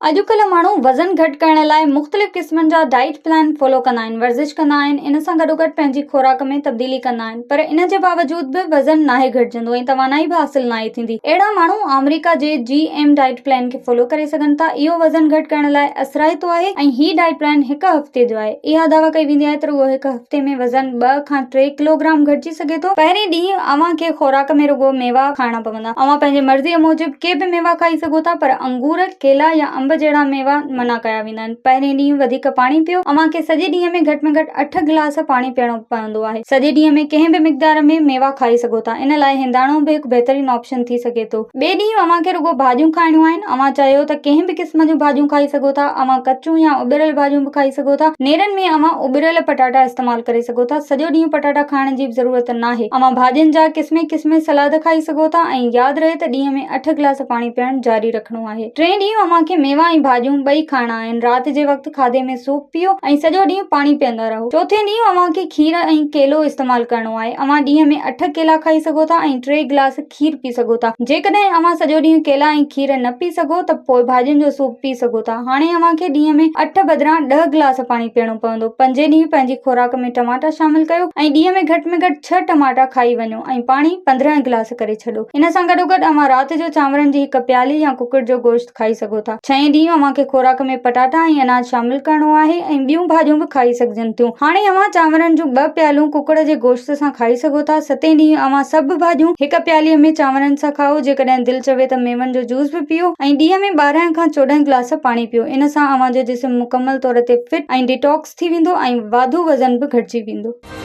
اڄڪلهه ماڻهو وزن گهٽ ڪرڻ لاء مختلف قسمن جا ڊائيٽ پلان فالو ڪندا آهن، ورزش ڪندا آهن، ان سان گڏوگڏ پنهنجي خوراڪ ۾ تبديلي ڪندا آهن پر ان جي باوجود به وزن ناهي گهٽجندو ۽ توانائي به حاصل ناهي ٿيندي. اهڙا ماڻهو آمريڪا جي جي ايم ڊائيٽ پلان کي فالو ڪري سگهن ٿا. اهو وزن گهٽ ڪرڻ لاء اثرائتو آهي ۽ هي ڊائيٽ پلان هڪ هفتي جو آهي. اها دعويٰ ڪئي ويندي آهي ته رڳو هڪ هفتي ۾ وزن ٻه کان ٽي ڪلوگرام گهٽجي سگهي ٿو. پهرين ڏينهن اوهان کي خوراڪ ۾ رڳو ميوا کائڻا پوندا. اوهان پنهنجي مرضيء موجب ڪي به ميوا کائي سگهو ٿا پر انگور، ڪيلا يا انب جهڙا ميوا منع ڪيا ويندا آهن. پهرين ڏينهن وڌيڪ پاڻي پيئو. اوهان کي سڄي ڏينهن ۾ گهٽ ۾ گهٽ اٺ گلاس پاڻي پيئڻو پوندو آهي. سڄي ڏينهن ۾ ڪنهن به مقدار ۾ ميوا کائي سگهو ٿا. ان لاء هنداڻو به هڪ بهترين آپشن ٿي سگهي ٿو. ٻئي ڏينهن اوهان کي رڳو ڀاڄيون کائڻيون آهن. اوهان چاهيو ته ڪنهن به قسم جون ڀاڄيون کائي سگهو ٿا. اوهان ڪچون يا اٻريل ڀاڄيون به کائي سگهو ٿا. نيرن ۾ اوهان اٻريل پٽاٽا استعمال ڪري سگهو ٿا. سڄو ڏينهن پٽاٽا کائڻ جي به ضرورت ناهي. اوهان ڀاڄين جا قسمين قسمين سلاد کائي سگهو ٿا ۽ ياد رهي ته ڏينهن ۾ اٺ گلاس پاڻي پيئڻ جاري رکڻو آهي. ٽئين ڏينهن اوهان کي ميوا ۽ ڀاڄيون ٻئي کائڻا آهن. رات جي وقت کاڌي ۾ سوپ پيئو ۽ سڄو ڏينهن پاڻي پيئندا رهو. چوٿين ڏينهن اوهان کي کير ۽ ڪيلو استعمال ڪرڻو آهي. اوهان ڏينهن ۾ اٺ ڪيلا کائي سگهو ٿا ۽ ٽي گلاس کير پي سگهو ٿا. جيڪڏهن اوهان سڄو ڏينهن ڪيلا ۽ کير نه پي سگهو ته پوء ڀاڄين جو سوپ پي سگهو ٿا. هاڻي اوهان کي ڏينهن ۾ اٺ بدران ڏهه گلاس پاڻي پيئڻو پوندو. پنجين ڏينهن پنهنجي خوراڪ ۾ ٽماٽا شامل ڪيو ۽ ڏينهن ۾ گهٽ ۾ گهٽ ڇهه ٽماٽا کائي وڃو ۽ پاڻي 15 گلاس ڪري ڇڏو. ان سان گڏوگڏ اوهان رات جو چانورن جي هڪ پيالي يا ڪڪڙ جو گوشت کائي سگهو ٿا. ڇهين ڏينهن اوهان کي خوراڪ ۾ پٽاٽا ۽ اناج شامل ڪرڻو آهي ۽ ٻيون ڀاڄيون به کائي سگهجن ٿيون. هاڻي اوهان چانورن جون ٻه پيالون ڪڪڙ جي گوشت سان کائي سگهو ٿا. ستين ڏينهن اوهان سڀ ڀاڄيون هڪ پيالي ۾ چانورن سان کائو. جيڪڏهن دل چوي ته ميون جو جوس به پيئو ۽ ڏينهن ۾ 12 کان 14 گلاس پاڻي پيئو. ان سان اوهان جو جسم مڪمل طور تي فٽ ۽ ڊيٽاڪس ٿي ويندو ۽ واڌو وزن به گهٽجي ويندو.